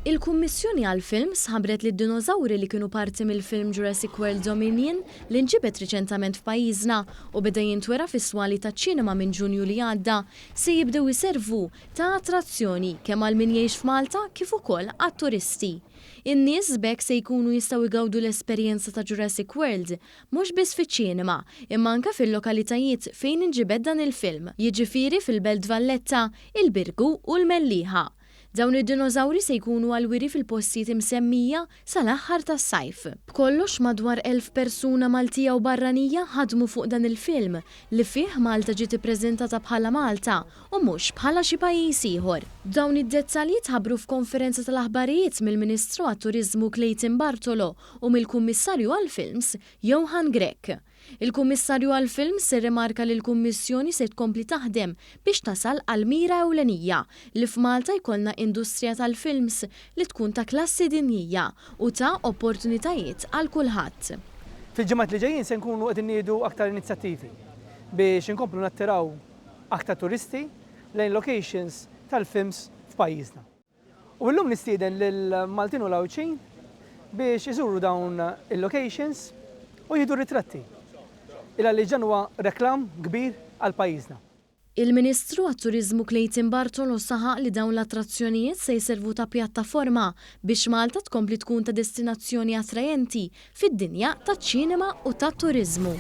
Il-Kummissjoni għall-Films ħabbret li d-dinożawri li kienu parti mill-film Jurassic World Dominion li nġibed riċentament f'pajjiżna u beda jintwera fis-swali taċ-ċinema minn Ġunju li għadda se jibdew iservu ta' attrazzjoni kemm għal min jgħix f'Malta kif ukoll għat-turisti. In-nies b'hekk se jkunu jistgħu jgawdu l-esperjenza ta' Jurassic World mhux biss fiċ-ċinema imma anke fil-lokalitajiet fejn inġibed dan il-film, jiġifieri fil-Belt Valletta, il-Birgu u l-Mellieħa. Dawn id-dinożawri se jkunu għall-wiri fil-postijiet imsemmija sal-aħħar tas-sajf. B'kollox madwar 1,000 persuna Maltija u barranija ħadmu fuq dan il-film li fih Malta ġiet ippreżentata bħala Malta u mhux bħala xi pajjiż ieħor. Dawn id-dettalji tħabbru f'konferenza tal-aħbarijiet mill-Ministru għat-Turiżmu Clayton Bartolo u mill-Kummissarju għall-Films Johann Grech. Il-Kummissarju għall-Films irrimarka li l-Kummissjoni se tkompli taħdem biex tasal għall-mira ewlenija li f'Malta jkollna industrija tal-films li tkun ta' klassi dinjija u ta' opportunitajiet għal kulħadd. Fil-ġimgħat li ġejjin se nkunu qed inniedu aktar inizjattivi biex inkomplu nattiraw aktar turisti lejn locations tal-films f'pajjiżna. U illum nistieden lill-Maltin u l-Għawdxin biex iżuru dawn il-locations u jieħdu ritratti. Il għaliex dan huwa reklam kbir għal pajjiżna. Il-Ministru għat-Turiżmu Clayton Bartolo saħaq li dawn l-attrazzjonijiet se jservu ta' pjattaforma biex Malta tkompli tkun ta' destinazzjoni attrajenti fid-dinja taċ-ċinema u tat-turiżmu.